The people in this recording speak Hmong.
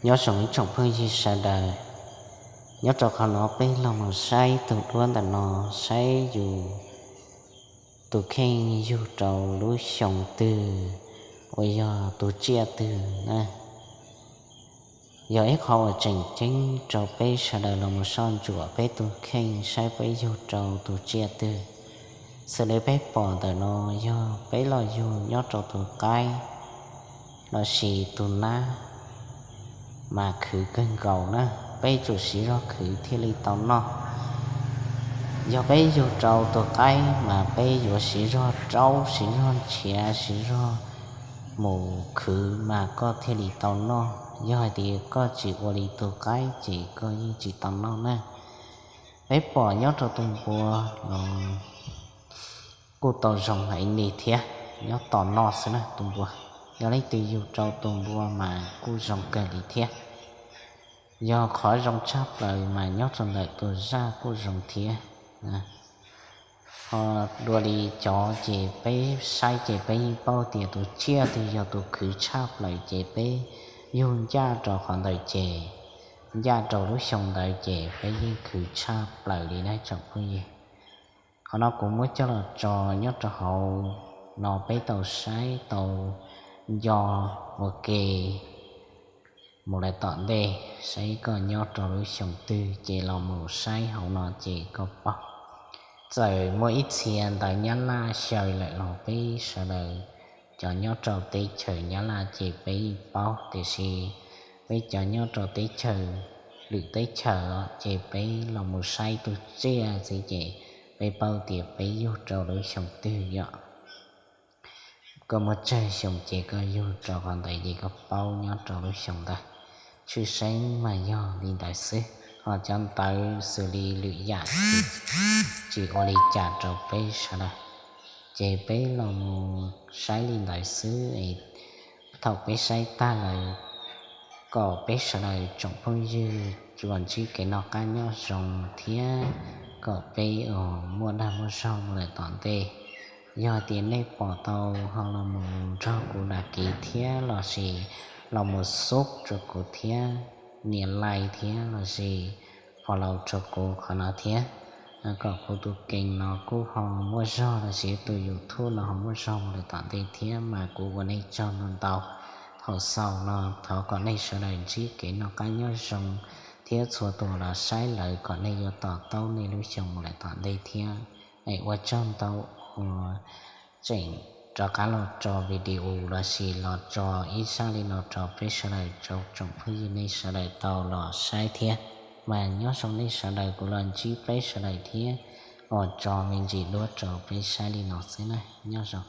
Nyob zoo ib tsoom phooj ywg sawv daws, nyob rau qhov no peb los mus saib tus duab ntawm no, saib yus tus kheej yug rau lub xyoo twg uas yog tus tsiaj twg na. Yog ib qhov uas tseem ceeb rau peb sawv daws los mus soj ntsuam peb tus kheej saib peb yug rau tus tsiaj twg. Xws li peb pom ntawm no yog peb los yug nyob rau tus qaib lossis tus nab mas khwv kawg nkaus na, peb tsum siv zog khwv thiaj li tau noj. Yog peb yug rau tus qaib mas peb yuav siv zog raub siv zog nrhiav siv zog mus khwv mas koj thiaj li tau noj. Yog hais tias koj tsis ua li tus qaib ces koj yeej tsis tau noj na. Peb pom nyob rau tus npua los kuj tau zoo heev li thiab, nyob tos noj xwb na tus npua. Yog leej twg yug rau tus npua mas kuj zoo kawg li thiab. Yog qhov zoo tshaj plaws mas nyob rau ntawm tus zaj kuj zoo thiab. Ho dua li cov ces peb saib ces peb yeej paub tias tus tsiaj twg yog tus khwv tshaj plaws ces peb yug ncaj rau qhov ntawd ces, ncaj rau lub xyoo ntawd ces peb yeej khwv tshaj plaws li na tsoom phooj ywg. Qhov no kuv muab coj los tso nyob rau hauv no peb tau saib tau nco ua ke mus lawm tom ntej, saib koj nyob rau lub xyoo twg ces los mus saib hauv no ces koj paub. Txawm muaj ib txhia ntawv Nyab Laj xyaw lawm los peb sawv daws cov nyob rau teb chaws Nyab Laj ces peb yeej paub, tiam sis peb cov nyob rau teb chaws, lwm teb chaws ces peb los mus saib tus tsiaj xwb ces peb paub tias peb yug rau lub xyoo twg yom. Koj muaj tsawg xyoo ces koj yug rau qhov ntawd ces koj paub nyob rau lub xyoo ntawd. Tshwj xeeb mas yog li ntawd xwb, ho cov ntawv xws li lwm yam tsis ua li cas rau peb sawv daws. Ces peb los mus saib li ntawd xwb es thaum peb saib tag lawm kom peb sawv daws tsoom phooj ywg tsuas ntsib kev noj qab nyob zoo thiab kom peb muaj dag muaj zog mus lawm tom ntej. Yog tias nej pom tau ho los mus nrog kuv đăng ký thiab lossis los mus sub rau kuv thiab, nias like thiab lossis follow rau kuv qhov no thiab, kom kuv tus kênh no kuj ho muaj zog lossis tus YouTube no ho muaj zog mus lawm tom ntej thiab mas kuv ua nej tsaug ntau ntau. Thaum xaus no thov kom nej sawv daws ntsib kev noj qab nyob zoo thiab txhua tus los saib lawm kom nej yuav to taub nej lub xyoo mus lawm tom ntej thiab. Es ua tsaug ntau uas tseem rov qab los tso video lossis los tso ib zaj li no rau peb sawv daws tsoom phooj ywg nej sawv daws tau los saib thiab. Mas nyob zoo nej sawv daws, kuv los ntsib peb sawv daws thiab, uas tso me ntsis duab rau peb saib li no xwb na, nyob zoo.